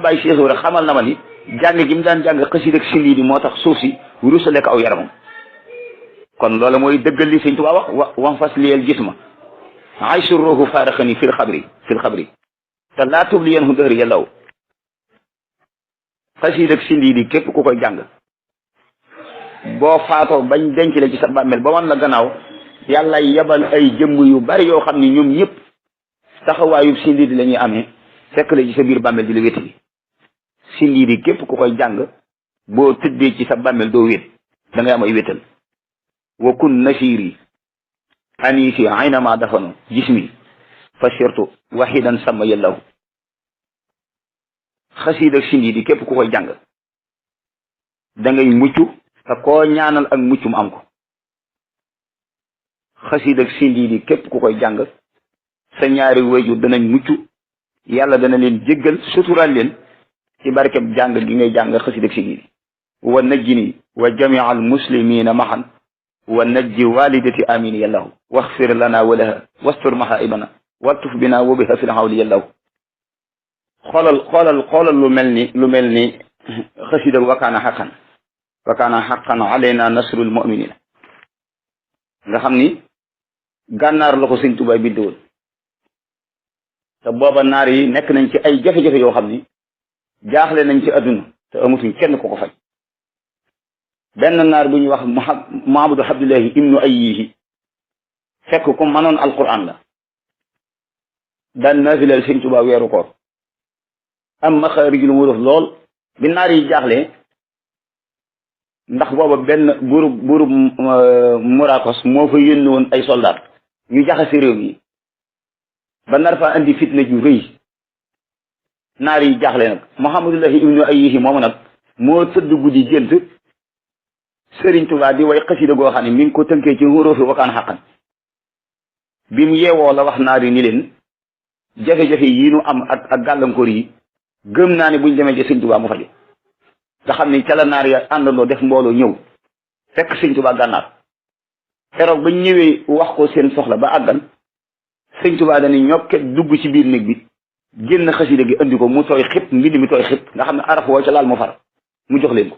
bàyyi Cheikh Ibra xamal na ma ni jàng gi mu daan jàng xasida ak sindi di moo tax suuf si rusale ko aw yaramam kon loolu mooy dëggal li Sëñ Tuubaa wax wan fas liyel gis ma ay surruhu faaraxani fil xabri te laa tubli yeen hu dëhri yàllaw xasida ak sindi di képp ku koy jàng boo faatoo bañ denc la ci sa bàmmeel ba wan la gannaaw yàlla yebal ay jëmm yu bari yoo xam ni ñoom ñëpp taxawaayu sindi di la ñuy amee fekk la ci sa biir bàmmeel di la wétali sindi di képp ku koy jàng boo tëddee ci sa bàmmeel doo wét da ngay am ay wétal wa kun nasiri anisi aynama dafanu jismi fa sirtu waxidan sama yàllaw xasiid ak sindi di képp ku koy jàng da ngay mucc te koo ñaanal ak muccum am ko xasiid ak sindi di képp ku koy jàng sa ñaari wayjur danañ mucc yàlla dana leen jéggal suturaal leen ci barkeb jàng gi ngay jàng xasiid ak sindi di wa najjini wa jamia al muslimina maxan wa najji walidati amin yàllahu waxfir lana wa laha wastur mahaibana waltuf bina wa biha fil hawli yàllahu xoolal lu mel ni xasiid ak wakaana xaqan alayna nasrul muminina nga xam ni gànnaar la ko Sëñ Tuubaa bindwoon te booba naar yi nekk nañ ci ay jafe-jafe yoo xam ni jaaxle nañ ci adduna te amatuñ kenn ko faj benn naar bu ñuy wax Mahamadou Abdullahi ibnu Ayyihi fekk ko mënoon alquran la daan naafilal Sëñ Tuubaa weeru koor am maxaarijul wuruf lool bi naar yi jaaxle ndax booba benn buurub Murakos moo fa yónni woon ay soldat ñu jaxase réew mi ba nar faa andi fitna ju rëy naar yi jaaxle nag Muhammadullahi ibnu Ayyihi moomu nag moo tëdd guddi gént Sëriñ Tuubaa di way xasida goo xam ne mi ngi ko tënkee ci xuruufi wakaan xaqan bi mu yeewoo la wax naar yi ni leen jafe-jafe yi nu am ak gàllankoor yi gëm naa ne buñ demee ci Sëñ Tuubaa mu faju nga xam ni ca la naar ya àndandoo def mbooloo ñëw fekk Sëñ Tuubaa gànnaar keroog bañ ñëwee wax ko seen soxla ba àggan Sëñ Tuubaa dañuy ñokket dugg ci biir néeg bi génn xasida gi andi ko mu tooy xib mbind mi tooy xib nga xam ne araf woo ca laal mu far mu jox leen ko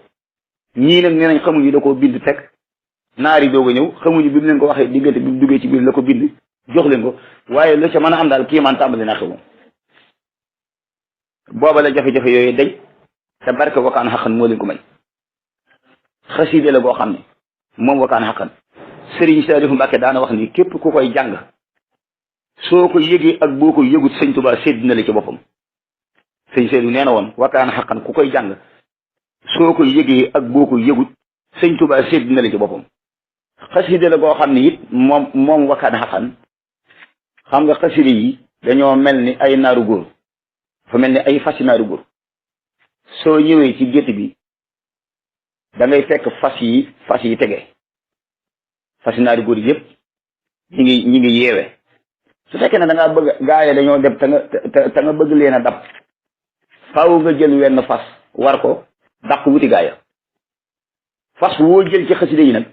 ñii nag nee nañ xamuñu da koo bind teg naar yi doog a ñëw xamuñu bi mu leen ko waxee diggante bi mu duggee ci biir la ko bind jox leen ko waaye lu ca mën a am daal kii man tàmbali naa xew booba la jafe-jafe yooyu dañ te barke wakaan xaqan moo leen ko may xasida la boo xam ne moom wakaan xaqan Sëriñ Saalihu Mbàkke daana wax ni képp ku koy jàng soo ko yëgee ak boo ko yëgut Sëñ Tuubaa sédd na la ci boppam Sëñ Saalihu nee na woon wakaan xaqan ku koy jàng soo ko yëgee ak boo ko yëgut Sëñ Tuubaa sédd na la ci boppam xasida la boo xam ne it moom wakaan xaqan xam nga xasida yi dañoo mel ni ay naaru góor fa mel ni ay fasi naaru góor soo ñëwee ci gétt bi da ngay fekk fas yi tege fasi naaru góor yëpp ñi ngi yeewe su fekkee ne da ngaa bëgg gaaye dañoo dem te nga bëgg leen a dab faaw nga jël wenn fas war ko dàq wuti gaaya fas woo jël ci xasida yi nag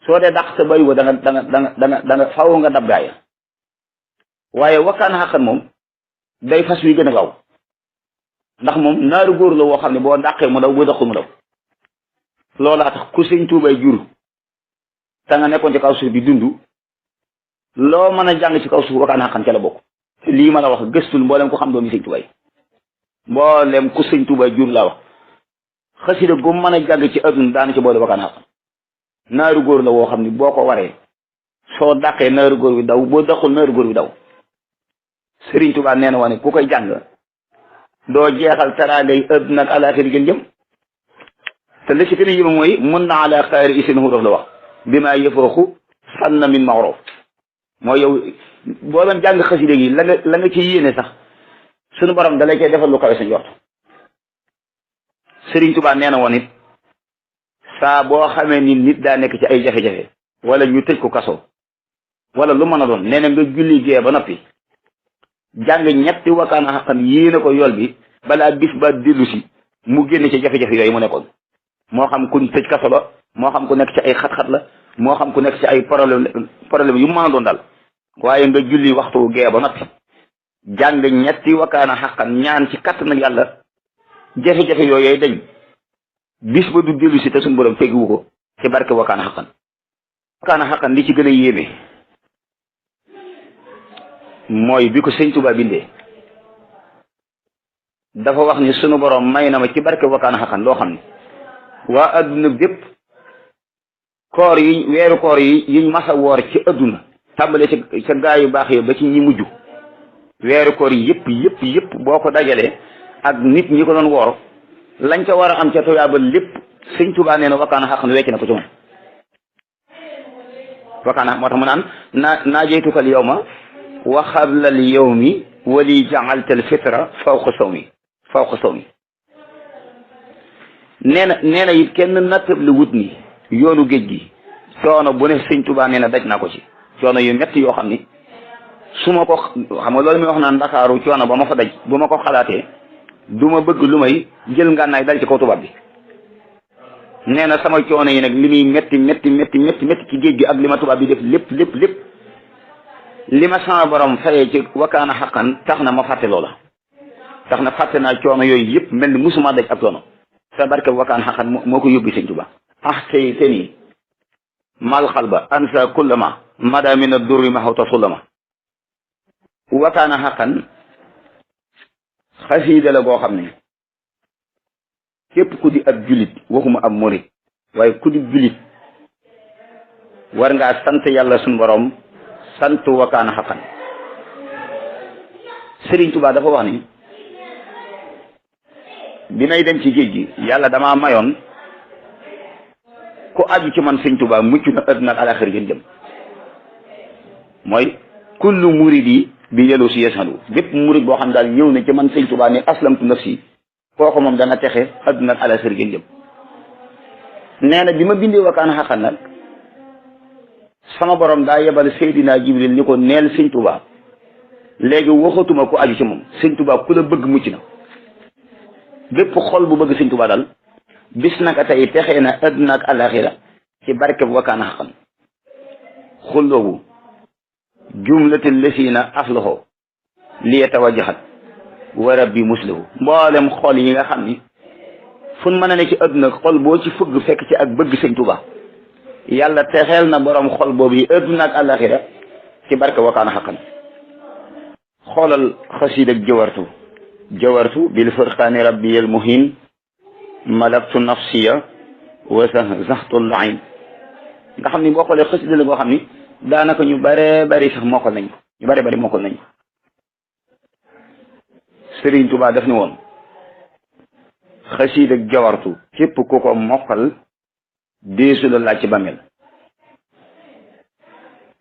soo dee dàq sa bayu ba da nga faaw nga dab gaaya waaye wakkaan xaqan moom day fas wi gën a gaaw ndax moom naaru góor la woo xam ne boo dàqee mu daw boo dàqul mu daw loolaa tax ku Sëñ Tuubaa jur te nga nekkoon ci kaw suuf di dund loo mën a jàng ci kaw suuf wakkaan xaqan ca la bokk lii ma la wax gëstul mboolem ku xam doomi Sëñ Tuubaa mboolem ku Sëñ Tuubaa jur laa wax xasida gu mën a jàng ci adduna daana ci boole wakkaan xaqan naaru góor la woo xam ne boo ko waree soo dàqee naaru góor wi daw boo dàqul naaru góor wi daw Sëriñ Tuubaa nee na woon ku koy jàng doo jeexal taraangay adduna ak alaaxira gën jëm te li ci gën a yëma mooy mun na ala xaari isin xuróof la wax bi maa yëfooxu sanna min maxroof mooy yow boo doon jàng xasida gi la nga ci yéene sax suñu borom da lay koy defal lu kawe sa njort Sëriñ Tuubaa nee na woon it saa boo xamee ni nit daa nekk ci ay jafe-jafe wala ñu tëj ko kaso wala lu mën a doon nee na nga julli gee ba noppi jàng ñetti wakkaan xaqan yéene ko yool bi balaa bis ba dellu si mu génn ci jafe-jafe yooyu mu nekkoon moo xam ku tëj kaso la moo xam ku nekk ci ay xat-xat la moo xam ku nekk ci ay problème yu mu mën a doon daal waaye nga julli waxtu gee ba noppi jàng ñetti wakaana xaqan ñaan ci katt nag yàlla jafe-jafe yooyu dañ bis ba du dellu si te suñu borom teggu ko ci barke wakaana xaqan. wakaana xaqan li ci gën a yéeme mooy bi ko sëñ Tuubaa bindee dafa wax ni sunu borom may na ma ci barke wakaana xaqan loo xam ne waa adduna bépp koor yi weeru koor yi yiñ masa woor ci adduna tàmbale ca gaa yu baax yi ba ci ñi mujj weeru koor yi yëpp boo ko dajalee ak nit ñi ko doon woor lañ ca war a am ca tuyaaba lépp sëñ Tuubaa nee na wakaana xaqan wecc na ko ci moom. wakaana moo tax mu naan naajeytukal yawma wa xablal yawmi wali jaaltal fitra fawqa sawmi nee na it kenn nattab lu wut ni yoonu géej gi coono bu ne sëñ Tuubaa nee na daj naa ko ci coono yu metti yoo xam ni su ma ko xam nga loolu muy wax naan Ndakaaru coono ba ma fa daj bu ma ko xalaatee du ma bëgg lu may jël ngànnaay dal ci kaw tubaab bi. nee na sama coono yi nag li muy metti ci géej gi ak li ma tubaab bi def lépp li ma sama borom fayee ci wakaana xaqan tax na ma fàtte loola. tax na fàtte naa coono yooyu yëpp mel ni musuma daj ak coono sa barke wakaana xaqan moo ko yóbbi sëñ Tuubaa. tey nii mal xalba ansa kullama mada min ad-durri ma xawta sullama. wakaana xaqan xasiida la goo xam ne képp ku di ab julit waxuma ab murit waaye ku di julit war ngaa sant yàlla suñu borom sant wakaana xaqan. Sëriñ Tuubaa dafa wax ni bi may dem ci géej gi yàlla damaa mayoon ku aju ci man sëñ Tuubaa mucc na àdduna ak alaaxira ngeen jëm. mooy kullu muridi bi yelu si yesalu bépp murid boo xam daal ñëw na ci man sëñ Tuubaa ne aslamtu nafsi kooku moom dana texe àdduna ak alaaxira ngeen jëm. nee na bi ma bindee wakaana xaqan nag sama borom daa yebal Seydina Jibril ni ko neel sëñ Tuubaa léegi waxatuma ku aju ci moom sëñ Tuubaa ku la bëgg mucc na. bépp xol bu bëgg sëñ Tuubaa daal bis naka tey texee na àdduna ak alaaxira ci barkeb wakaana xaqan. xulloobu jumlatil lasiina aflaxoo li tawajjahat wa rabbi muslihu. mboolem xol yi nga xam ni fun mën a ne ci àdduna xol boo ci fëgg fekk ci ak bëgg sëñ Tuubaa yàlla texeel na borom xol boobu yi àdduna ak alaaxira ci barke wakaana xaqan. xoolal xasiid ak jawartu bil furqaani rabbiyal muhin malaktu nafsiya wa zaxtu lain. nga xam ni boo xoolee xasiida la boo xam ni daanaka ñu bare bari sax mokkal nañ ko ñu bare bari mokkal nañ ko. Sëriñ Tuubaa daf ni woon xasiida ak jawartu képp ku ko mokkal deesu la laaj ci bàmmeel.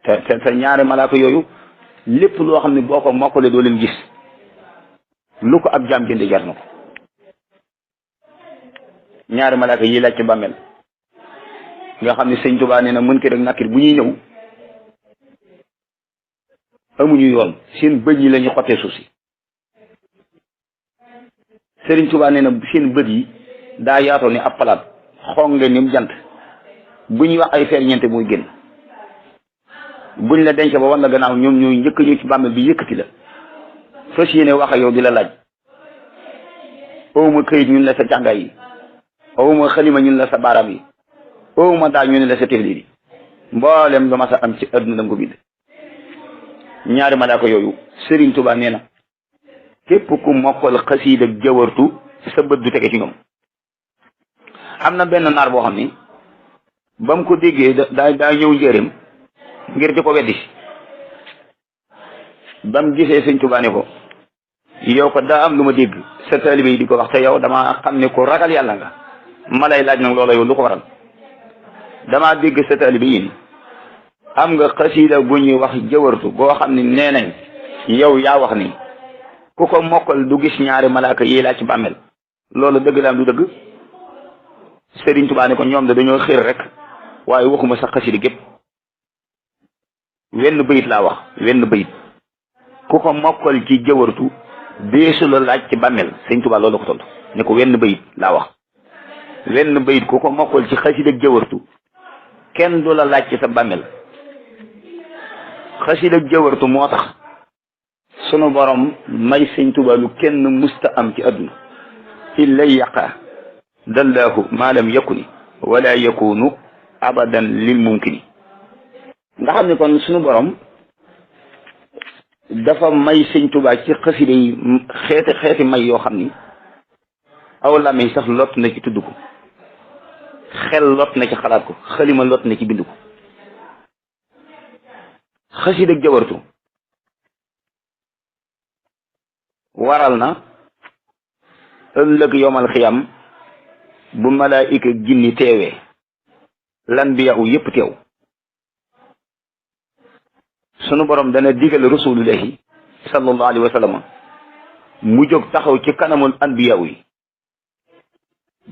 te ñaari malaaka yooyu lépp loo xam ne boo ko mokkalee doo leen gis lu ko ab jaam jënd jar na ko. ñaari malaaka yi laaj ci bàmmeel nga xam ne sëñ Tuubaa nee na Munkar ak Nakiir bu ñuy ñëw amuñu yoon seen bët yi la ñu xottee suuf si. Sëriñ Tuubaa nee na seen bët yi daa yaatoo ni ab palaat xong ni mu jant bu ñuy wax ay ferñeente muy génn. buñ la denc ba walla gannaaw ñoom ñooy njëkk ñu ci bàmmeel bi yëkkati la fas yéene wax ak yow di la laaj. awma këyit ñun la sa càngaay yi awma xalima ñun la sa baaraam yi awma daa ñu ne la sa tefli yi mboolem lu ma sa am ci adduna dam ko bind. ñaari malaaka yooyu Sëriñ Tuubaa nee na képp ku mokkal xasiida ak jawartu sa bët du tege ci ñoom. am na benn naar boo xam ni ba mu ko déggee daa ñëw njëriñ ngir di ko weddi. ba mu gisee Sëñ Tuubaa ne ko yow ko daa am lu ma dégg sa taalibe yi di ko wax te yow damaa xam ne ko ragal yàlla nga ma lay laaj nag loola yow lu ko waral. damaa dégg sa taalibe yi am nga xasiida bu ñuy wax jawartu boo xam ne nee nañ yow yaa wax ni ku ko mokkal du gis ñaari malaaka yi laaj ci bàmmeel loolu dëgg la am du dëgg. Sëriñ Tuubaa ne ko ñoom de dañoo xër rek waaye waxuma sax xasiida gépp wenn bayit laa wax wenn bayit ku ko mokkal ci jawartu deesu la laaj ci bàmmeel. Sëriñ Tuubaa loolu ko tontu ne ko wenn bayit laa wax wenn bayit ku ko mokkal ci xasiida ak jawartu kenn du la laaj ci sa bàmmeel. xasiida ak jawartu moo tax sunu borom may sëñ Tuubaa lu kenn musta am ci àdduna illa yaqa dallahu ma lam yakuni wala yakunu abadan lil mumkini nga xam ne kon sunu borom dafa may sëñ Tuubaa ci xasida yi xeeti may yoo xam ni aw làmmiñ sax lott na ci tudd ko xel lott na ci xalaat ko xalima lott na ci bind ko xasida ak jawartu waral na ëllëg yomal xiyam bu malaayika jinni teewee lan bi yaw yépp teew sunu borom dana digal rasulullahi sallallahu alayhi wa sallam mu jóg taxaw ci kanamul anbiyaaw yi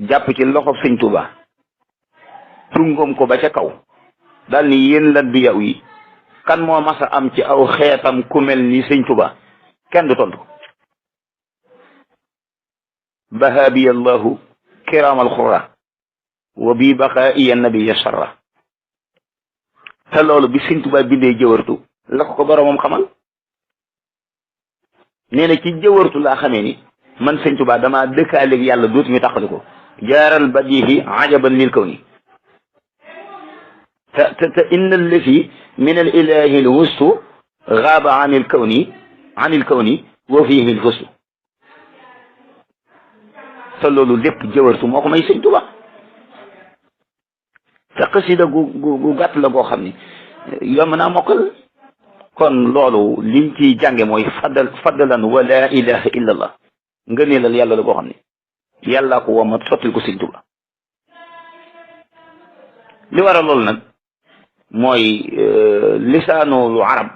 jàpp ci loxob sëñ Tuubaa tungoom ko ba ca kaw daal ni yéen lan bi yaw yi kan moo masa am ci aw xeetam ku mel ni sëñ Tuubaa kenn du tontu bahabi allahu kiraamal xurra wa bi baqaa'iya nabiya sarra te loolu bi sëñ Tuubaa bindee jëwartu la ko boromam xamal nee na ci jëwartu laa xamee ni man sëñ Tuubaa damaa dëkkaaleeg yàlla dootuñu tàqali ko jaaral badihi ajaban lil kawni te inna allazi min al ilahi al wustu gaaba an il kawni wa fihi al fustu te loolu lépp jëwartu moo ko may sëñ Tuubaa te xasida gu gàtt la goo xam ni yomb naa mokkal kon loolu liñ ciy jànge mooy faddalan wa la ilaha illa allah ngëneelal yàlla la goo xam ne yàllaa ko womat sottil ko sëñ Tuubaa li waral loolu nag mooy lisaanul arab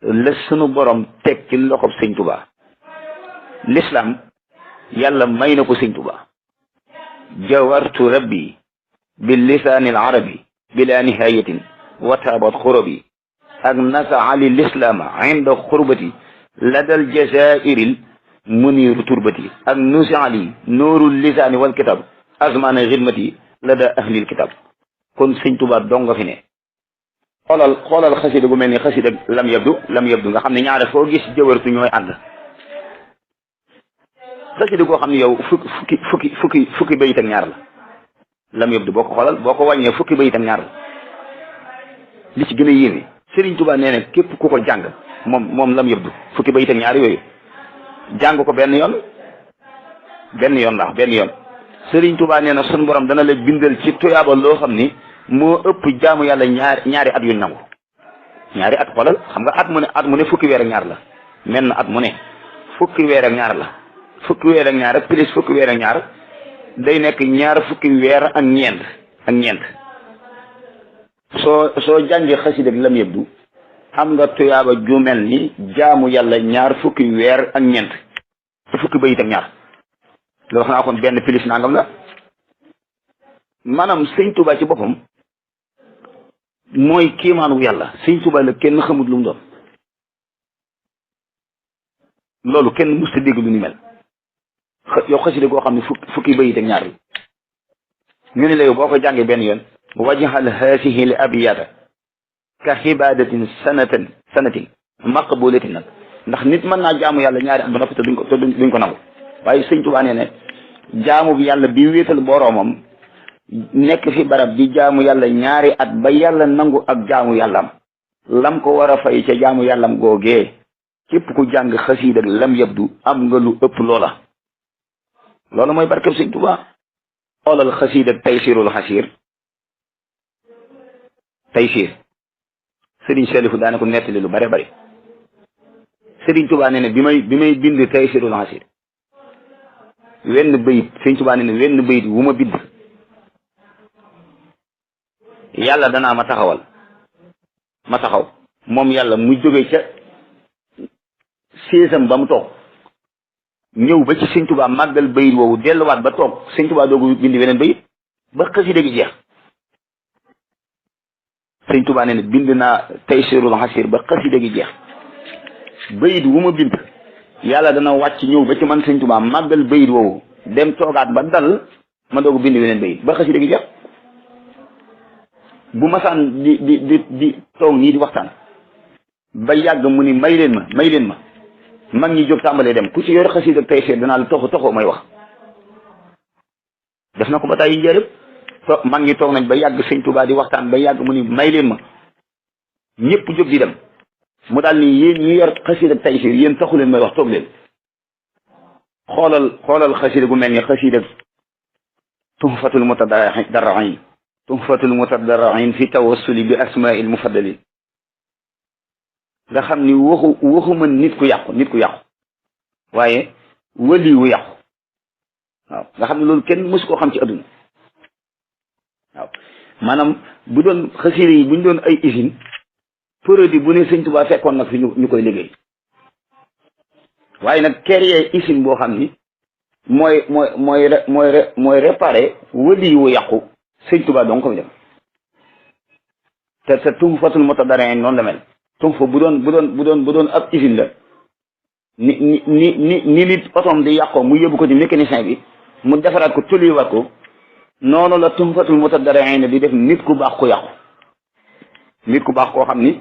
la sunu borom teg ci loxob sëñ Tuubaa l'islam yàlla may na ko sëñ Tuubaa jawartu rabbi bil lisaanil arabi bila nihayatin wa taabat xurabi ak nasaa li lislaama inda xurbati ladal jazairil muniru turbati ak nusaali nuurul lisaani wal kitab azmana xidmati lada ahlil kitab kon sëñ Tuubaa dong nga fi ne xoolal xasida gu mel ni xasida lam yabdu nga xam ne ñaare foo gis jëwartu ñooy ànd xasida goo xam ne yow fukki bayit ak ñaar la lam yabdu boo ko xoolal boo ko wàññee fukki bayit ak ñaar la li ci gën a yéeme Sëriñ Tuubaa nee na képp ku ko jàng moom lam yabdu fukki bayit ak ñaar yooyu jàng ko benn yoon Sëriñ Tuubaa nee na sun borom dana la bindal ci tuyaaba loo xam ni moo ëpp jaamu yàlla ñaari at yuñ nangu ñaari at xoolal xam nga at mu ne fukki weer ak ñaar la menn at mu ne fukki weer ak ñaar la fukki weer ak ñaar ak plus fukki weer ak ñaar day nekk ñaar fukki weer ak ñeent soo jàngee xasida ak lam yabdu am nga tuyaaba ju mel ni jaamu yàlla ñaar fukki weer ak ñeent fukki bayit ak ñaar loolu xanaa kon benn plus nangam la maanaam sëñ Tuubaa ci boppam mooy kiimaanu yàlla sëñ Tuubaa la kenn xamut lu mu doon loolu kenn musta dégg lu ni mel yow xasida goo xam ne fukki bayit ak ñaar yi ñu ne la yow boo ko jàngee benn yoon wajhal haasihi l abiyata ka xibadatin sanatin maqbulatin nag ndax nit mën naa jaamu yàlla ñaari at ba noppi te duñ ko nangu waaye sëñ Tuubaa nee ne jaamu bi yàlla bi wéetal boroomam nekk fi barab di jaamu yàlla ñaari at ba yàlla nangu ak jaamu yàllam lam ko war a fay ca jaamu yàllam googee képp ku jàng xasiida lam yabdu am nga lu ëpp loola loolu mooy barkeb sëñ Tuubaa xoolal xasiida taysirul xasir taysir sëriñ Salifu daana ko nettali lu bare bari sëriñ Tuubaa nee ne bi may bind taysirul xasir wenn bayit sëriñ Tuubaa nee ne wenn bayit wu ma bind yàlla danaa ma taxaw moom yàlla mu jóge ca séesam ba mu toog ñëw ba ci sëñ Tuubaa màggal bayit woowu delluwaat ba toog sëñ Tuubaa doogu bind weneen bayit ba xasida gi jeex sëñ Tuubaa nee na bind naa taysirul xasir ba xasida gi jeex bayit wu ma bind yàlla dana wàcc ñëw ba ci man sëñ Tuubaa màggal bayit woowu dem toogaat ba dal ma doogu bind weneen bayit ba xasida gi jeex bu masaan di toog nii di waxtaan ba yàgg mu ni may leen ma may leen ma mag ñi jóg tàmbalee dem ku ci yor xasida ak Taysiir danaa la toxoo may wax def na ko ba tàyyi njëriñ mag ñi toog nañ ba yàgg sëñ Tuubaa di waxtaan ba yàgg mu ni may leen ma ñëpp jóg di dem mu daal ni yéen ñi yor xasida ak Taysiir yéen taxu leen may wax toog leen xoolal xasida gu mel ni xasida tuhfatul mutadarriin fi tawassuli bi asmaa'il mufaddalin nga xam ni waxuma nit ku yàqu waaye wali wu yàqu waaw nga xam ne loolu kenn mësu koo xam ci adduna waaw maanaam bu doon xasida yi bu ñu doon ay usine produit bu ne sëñ Tuubaa fekkoon nag fi ñu koy liggéey waaye nag créer usine boo xam ni mooy réparé wali wu yàqu sëñ Tuubaa donc ko mi def te Tuhfatul Mutadarriin noonu la mel Tuhfa bu doon ab usine la ni nit otom di yàqoo mu yóbbu ko ci mécanicien bi mu defaraat ko tolliwaat ko noonu la Tuhfatul Mutadarriin di def nit ku baax ku yàqu nit ku baax koo xam ni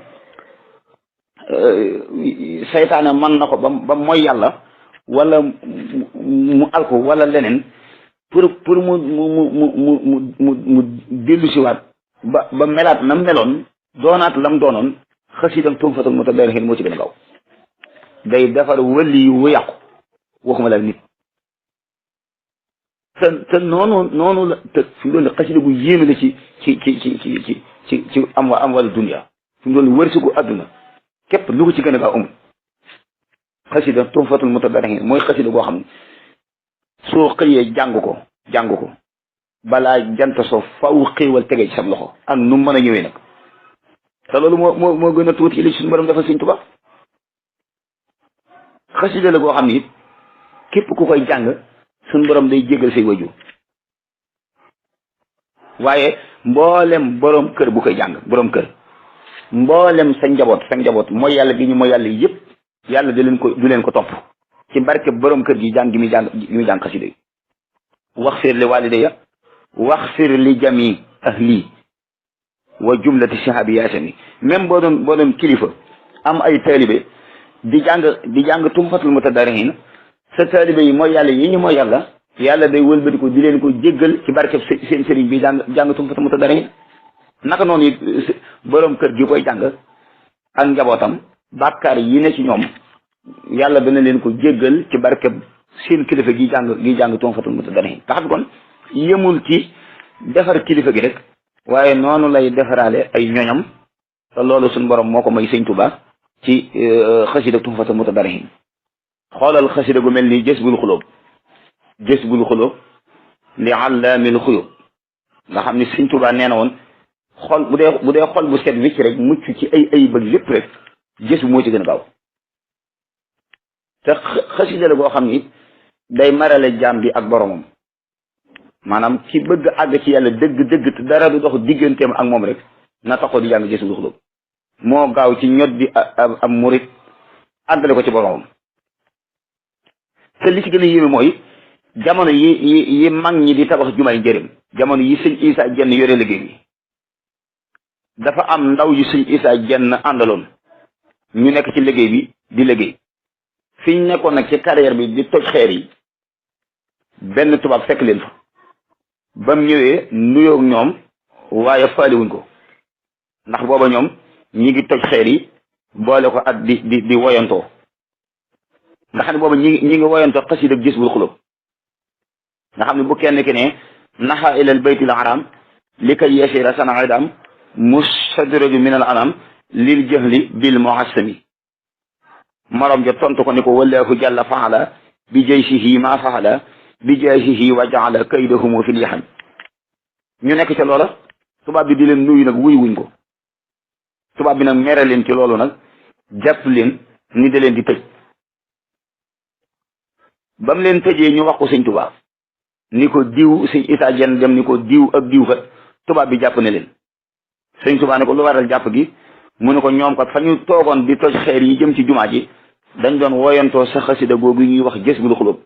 saytaane mën na ko ba mooy yàlla wala mu alko wala leneen pour mu dellu siwaat ba melaat na meloon doonaat lam doonoon xasidam Tuhfatul Mutadarriin moo ci gën a gaaw day defar wëli wu yàqu waxuma la nit te noonu la te fi mu doon xasida gu yéeme la ci am wàllu dunya fi mu doon wërsëgu àdduna képp lu ko ci gën a gaaw amul xasida Tuhfatul Mutadarriin mooy xasida goo xam ne soo xëyee jàng ko balaa jant soo faw xéewal tege ci sam loxo ak nu mën a ñëwee nag te loolu moo gën a tuuti li suñu borom defal Sëñ Tuubaa xasida la goo xam ne it képp ku koy jàng suñu borom day jéggal say wajur waaye mboolem borom kër bu koy jàng borom kër mboolem sa njaboot mooy yàlla gi ñu mooy yàlla yëpp yàlla du leen ko topp ci barke borom kër gi jàng gi muy jàng xasida yi waxfir li walidayya waxfir li jami ahli wa jumlati sahabi yaasami même boo doon kilifa am ay taalibe di jàng Tuhfatul Mutadarriin sa taalibe yi mooy yàlla yi ñu mooy yàlla day wëlbati ko di leen ko jéggal ci barkeb seen sëriñ bi jàng Tuhfatul Mutadarriin naka noonu it borom kër gi koy jàng ak njabootam bàkkaar yi ne ci ñoom yàlla dana leen ko jéggal ci barkeb seen kilifa gi jàng Tuhfatul Mutadarriin nga xam kon yemul ci defar kilifa gi rek waaye noonu lay defaraale ay ñoñam te loolu suñu borom moo ko may Sëñ Tuubaa ci xasida Tuhfatul Mutadarriin xoolal xasida gu mel ni Jazbul Xuloob li allaamil xuyuub nga xam ni Sëñ Tuubaa nee na woon xol bu dee xol bu set wicc rek mucc ci ay bëgg lépp rek gës bu moo ci gën a gaaw te xasida la goo xam ni day marale jaam bi ak boromam maanaam ci bëgg àgg ci yàlla dëgg te dara du dox digganteem ak moom rek na taxoo di jàng Jazbul Xuloob moo gaaw ci ñot di am murit àggale ko ci boromam te li ci gën a yéeme mooy jamono yi mag ñi di tabax jumaay njëriñ jamono yi sëñ Isaa Jenn yore liggéey bi dafa am ndaw yu sëñ Isaa Jenn àndaloon ñu nekk ci liggéey bi di liggéey fi ñu nekkoon nag ci carrière bi di toj xeer yi benn tubaab fekk leen fa ba mu ñëwee nuyoog ñoom waaye faaliwuñ ko ndax booba ñoom ñi ngi toj xeer yi boole ko ak di woyantoo nga xam ne booba ñi ngi woyantoo xasida Jazbul Xuloob nga xam ne bu kenn ki ne naxa ilal baytil haram li kay yasira sana idam mustadraju min al anam lil jahli bil muhassami morom ja tontu ko ni ko wallahu jalla faala bi jaysihi ma faala bi jaysihi wa jaala kaydahumu fil yaxam ñu nekk ca loola tubaab bi di leen nuyu nag wuñ ko tubaab bi nag mere leen ci loolu nag jàpp leen ni da leen di tëj ba mu leen tëjee ñu wax ko Sëñ Tuubaa ni ko diw Sëñ Isaa Jenn dem ni ko diw ak diw kat tubaab bi jàpp ne leen Sëñ Tuubaa ne ko lu waral jàpp gi mu ne ko ñoom kat fa ñu toogoon di toj xeer yi jëm ci jumaa ji dañ doon woyantoo sa xasida googu ñuy wax Jazbul Xuloob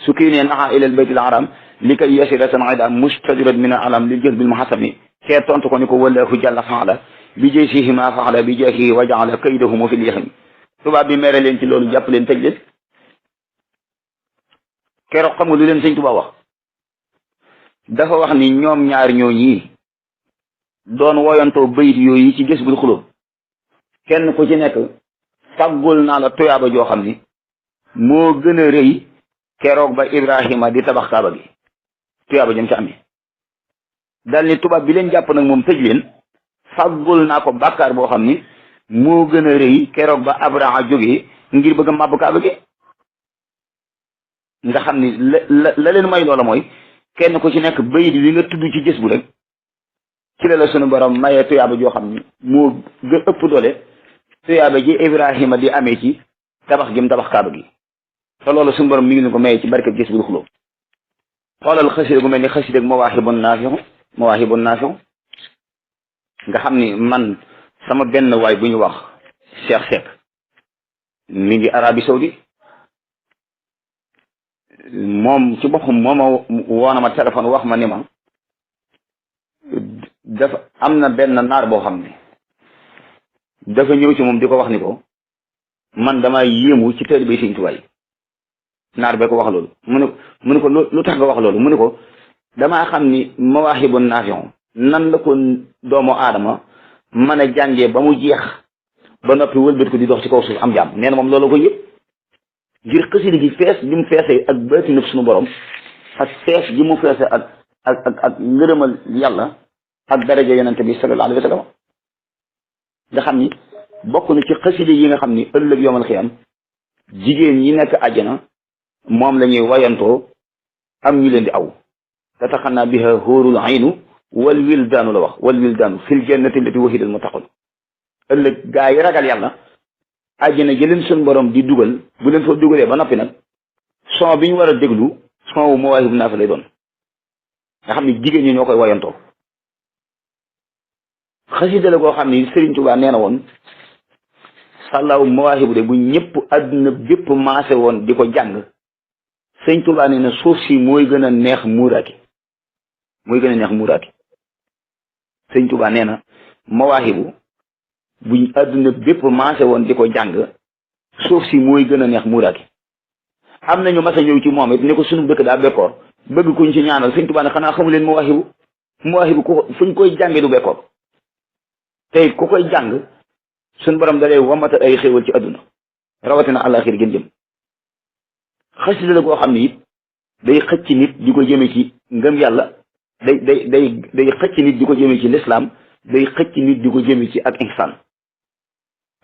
su kii ne naxa ilal baytil haram li kay yasira san idam mustadirat min al alam lil jazbil muhassami kee tontu ko ni ko wallahu jalla faala bi jaysihi ma faala bi jaahihi wa jaala kaydahum fi lyahmi tubaab bi mere leen ci loolu jàpp leen tëj leen. keroog xam nga lu leen sëñ Tuubaa wax dafa wax ni ñoom ñaar ñoo ñii doon woyantoo bayit yooyu ci gis bul xulóom kenn ku ci nekk fàggul naa la tuyaaba joo xam ni moo gën a rëy keroog ba Ibrahima di tabax kaaba gi tuyaaba jëm ci amee dal ni tubaab bi leen jàpp nag moom tëj leen fàggul naa ko bàkkaar boo xam ni moo gën a rëy keroog ba Abraha jógee ngir bëgg a màbb kaaba gi. nga xam ni la leen may loola mooy kenn ku ci nekk bayit wi nga tudd ci gis bu rek ci la sunu borom mayee tuyaaba joo xam ni moo gën ëpp doole tuyaaba ji Ibrahima di amee ci tabax gi mu tabax kaaba gi te loolu sunu borom mi ngi leen ko mayee ci barke gis bul xulóom. xoolal xasida gu mel ni xasida ak Mawaahibun Naafi'u nga xam ni man sama benn waay bu ñu wax Cheikh Seck mi ngi Arabie Saoudi moom ci boppam moo ma woona ma téléphone wax ma ni ma dafa am na benn naar boo xam ne dafa ñëw ci moom di ko wax ni ko man dama yéemu ci taalibe Sëñ Tuubaa yi naar bee ko wax loolu mu ne ko lu tax nga wax loolu mu ne ko damaa xam ni Mawaahibun Naafi'u nan la ko doomu aadama mën a jàngee ba mu jeex ba noppi wëlbët ko di dox ci kaw suuf am jàmm nee na moom loolu ko yëpp ngir xasida gi fees gi mu feesee ak baati nëb suñu borom ak fees gi mu feesee ak ngërëmal yàlla ak daraja yonente bi sallallahu alayhi wa sallam nga xam ni bokk na ci xasida yi nga xam ni ëllëg yawmal xiyaam jigéen ñi nekk àjjana moom la ñuy wayantoo am ñu leen di aw tataxanaa biha hóorul aynu wal wildaanu la wax wal wildaanu fil jannati allati wahida al muttaqun ëllëg gaa yi ragal yàlla àjjana jëleen suñu borom di dugal bu leen fa dugalee ba noppi nag son bi ñu war a déglu son wu Mawaahibun Naafi'u lay doon nga xam ni jigéen ñi ñoo koy wayantoo xasida la goo xam ni Serigne Touba nee na woon sàllaaw Mawaahibu de bu ñëpp àdduna bépp maase woon di ko jàng Serigne Touba nee na suuf si mooy gën a neex muuraaki Serigne Touba nee na Mawaahibu buñ àdduna bépp maase woon di ko jàng suuf si mooy gën a neex muuraaki am nañu mas a ñëw ci moom it ne ko sunu dëkk daa bekkoor bëgg kuñ ci ñaanal Sëñ Tuubaa ne xanaa xamu leen Mawaahibu ku fuñ koy jànge du bekkoor tey ku koy jàng suñ borom da lay wamata ay xéewal ci àdduna rawatina àllaaxira gën jëm xasida la goo xam ne it day xëcc nit di ko jëme ci ngëm yàlla day xëcc nit di ko jëme ci lislaam day xëcc nit di ko jëme ci ak ihsaan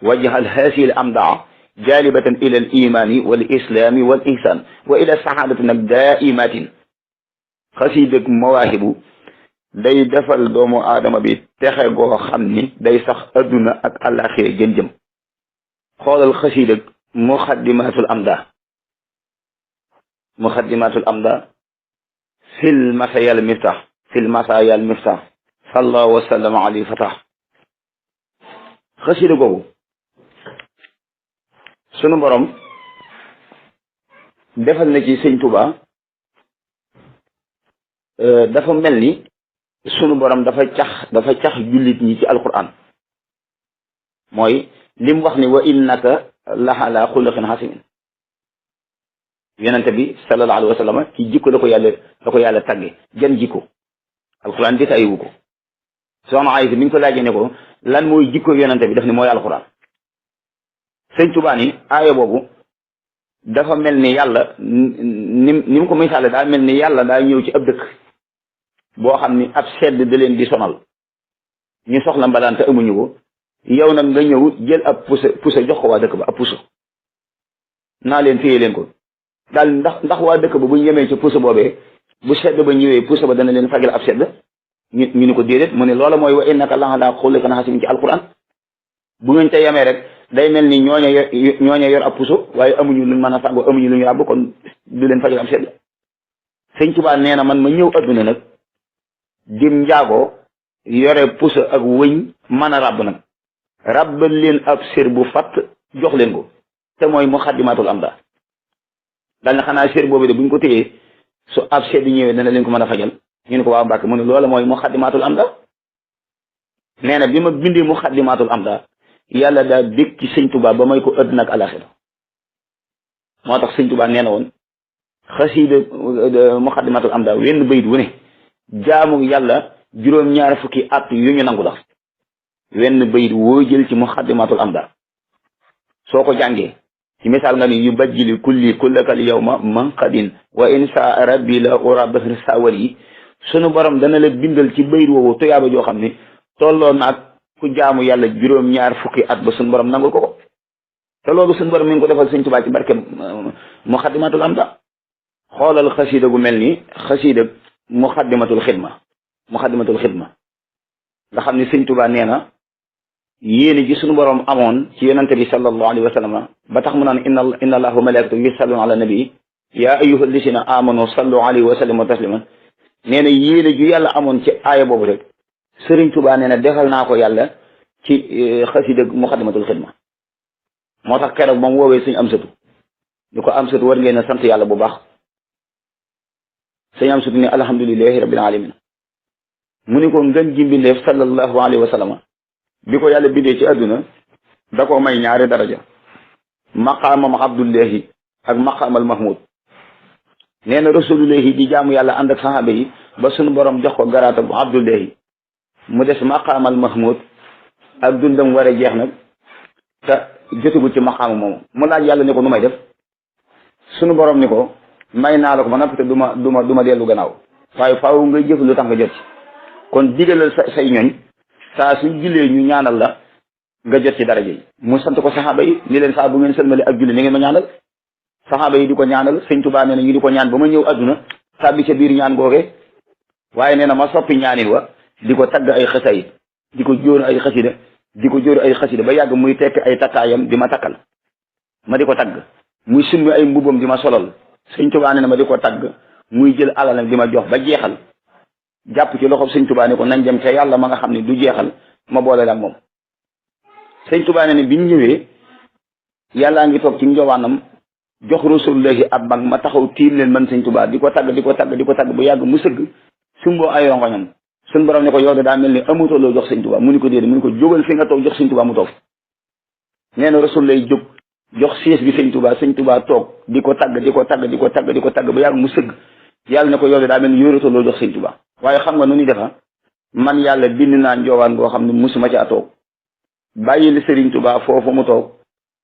wajjahal haasihi al amdaa jaalibatan ila al imaani wal islaami wal ihsaan wa ila sahaadati nag daaimatin xasida Mawaahibu day defal doomu aadama bi texe goo xam ni day sax adduna ak àllaaxira gën jëm xoolal xasida muxaddimatul amda fil masayal miftah sallallahu wa sallam alayhi fatah xasida googu sunu borom defal na ci Sëñ Tuubaa dafa mel ni sunu borom dafa cax jullit ñi ci alquran mooy lim wax ni wa innaka laxala xuluqin xasimin yonente bi sallallahu alayhi wa sallam ci jikko la ko yàlla tàgge jan jikko alquran détaillé ko soxna Aysa mi ngi ko laajee ne ko lan mooy jikko yonente bi daf ni mooy alquran Sëñ Tuubaa ni aaya boobu dafa mel ni yàlla ni mu ko misaale daa mel ni yàlla daa ñëw ci ab dëkk boo xam ni ab sedd da leen di sonal ñu soxla mbalaan te amuñu ko yow nag nga ñëw jël ab pusa jox ko waa dëkk ba ab pusa naa leen téye leen ko daal ndax waa dëkk ba bu ñu yemee ci pusa boobee bu sedd ba ñëwee pusa ba dana leen fagal ab sedd ñu ni ko déedéet mu ne loola mooy wa innaka la'alaa xuluqin xasiim ci alquran bu ngeen ca yemee rek day mel ni ñooña yor ab puso waaye amuñu luñ mën a sàngoo amuñu lu ñu ràbb kon du leen fagal ab sedd Sëñ Tuubaa nee na man ma ñëw adduna nag dim njaagoo yore puso ak wëñ mën a ràbb nag ràbbal leen ab sér bu fatt jox leen ko te mooy muxaddimatul amda daal na xanaa sér boobu de buñ ko téyee su ab sedd ñëwee dana leen ko mën a fajal ñu ne ko waa Mbàkke mu ne loola mooy muxaddimatul amda nee na bi ma bindee muxaddimatul amda yàlla daa bég ci sëñ Tuubaa ba may ko àddina ak alaxira moo tax sëñ Tuubaa nee na woon xasiida muxaddimatul amda wenn bayit wu ne jaamu yàlla juróom-ñaar fukki at yu ñu nangu la wenn bayit woo jël ci muxaddimatul amda soo ko jàngee ci misaal nga ni yu bajjili kulli kullakal yawma manqadin wa insa rabbi la ura bahri sawal yi sunu borom dana la bindal ci bayit woowu tuyaaba joo xam ne tolloo naag ku jaamu yàlla juróom-ñaar fukki at ba sunu borom nangul ko te loolu sunu borom mi ngi ko defal sëñ Tuubaa ci barke muxaddimatul amda xoolal xasiida gu mel ni xasiida muxaddimatul xidma nga xam ne sëñ Tuubaa nee na yéene ji sunu borom amoon ci yonante bi sallallahu alayhi wa sallam ba tax mu naan inna allaha wa malaikatahu yusalluna ala nabi ya ayyuha alladina amanu sallu alayhi wa sallimu tasliman nee na yéene ju yàlla amoon ci aaya boobu rek sëriñ Tuubaa nee na defal naa ko yàlla ci xasida muxaddimatul xidma moo tax keroog moom woowee suñu am satu ñu ko am satu war ngeen a sant yàlla bu baax suñu am satu ni alhamdulilahi rabbil alamin mu ni ko ngën ji mbindeef sallallahu alayhi wa sallam bi ko yàlla bindee ci àdduna da ko may ñaari daraja maqaamam abdullahi ak maqaamal mahmud nee na rasulullahi di jaamu yàlla ànd ak saxaaba yi ba sunu borom jox ko garaata bu abdullahi mu des maqaamal mahmud ak dundam war a jeex nag te jotagul ci maqaama moomu mu laaj yàlla ni ko nu may def sunu borom ni ko may naa la ko ba noppi te du ma dellu gannaaw waaye faaw ngay jëf lu tax nga jot ci kon digalal say ñoñ saa suñ jullee ñu ñaanal la nga jot ci daraja yi mu sant ko saxaaba yi ni leen saa bu ngeen sëlmale ak julli ni ngeen ma ñaanal saxaaba yi di ko ñaanal sëñ Tuubaa nee na ñu di ko ñaan ba ma ñëw adduna sàbbi ca biir ñaan googe waaye nee na ma soppi ñaanin wa di ko tagg ay xasayid di ko jóor ay xasida ba yàgg muy tekk ay takkaayam di ma takkal ma di ko tagg muy summi ay mbubam di ma solal sëñ Tuubaa nee na ma di ko tagg muy jël alalam di ma jox ba jeexal jàpp ci loxob sëñ Tuubaa ne ko nañ dem ca yàlla ma nga xam ne du jeexal ma boole la ak moom sëñ Tuubaa ne bi ñu ñëwee yàllaa ngi toog ci njowaanam jox rasulullahi ab mag ma taxaw tiim leen man sëñ Tuubaa di ko tagg bu yàgg mu sëgg sumboo ay rongoñam suñ borom ne ko yow de daa mel ni amatoo loo jox sëñ Tuubaa mu ni ko déedéet mu ni ko jógal fi nga toog jox sëñ Tuubaa mu toog nee na rasulullahi jóg jox siis bi sëñ Tuubaa toog di ko tagg ba yàgg mu sëgg yàlla ne ko yow de daa mel ni yoratoo loo jox sëñ Tuubaa waaye xam nga nu ñuy defa man yàlla bind naa njoowaan boo xam ne musuma caa toog bàyyi li Sëriñ Tuubaa foofu mu toog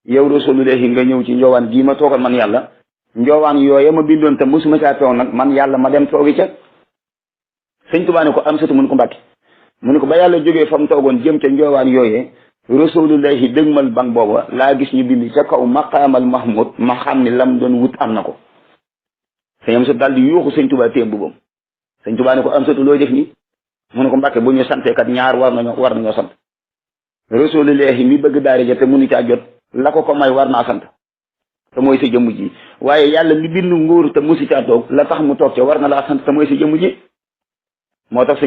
yow rasulullahi nga ñëw ci njoowaan gii ma toogal man yàlla njoowaan yooye ma bindoon te musuma caa toog nag man yàlla ma dem toogi ca Sëriñ Tuubaa ne ko am satu mun ko mbàkki mu ne ko ba yàlla jógee fa mu toogoon jëm ca njoowaan yooyee rasulullahi dëgmal bang booba laa gis ñu bind ca kaw maqaamal mahmud ma xam ne lam doon wut am na ko sëñ am satu daal di yuuxu Sëriñ Tuubaa téem bu bam Sëñ Tuubaa ne ko am satu loo def nii mu ne ko mbàkke bu ñu santee kat ñaar war nañoo sant rasulullahi mi bëgg daari ja te mënu caa jot la ko may war naa sant te mooy sa jëmm ji waaye yàlla mi bind nguur te musi caa toog la tax mu toog ca war na laa sant te mooy sa jëmm ji moo tax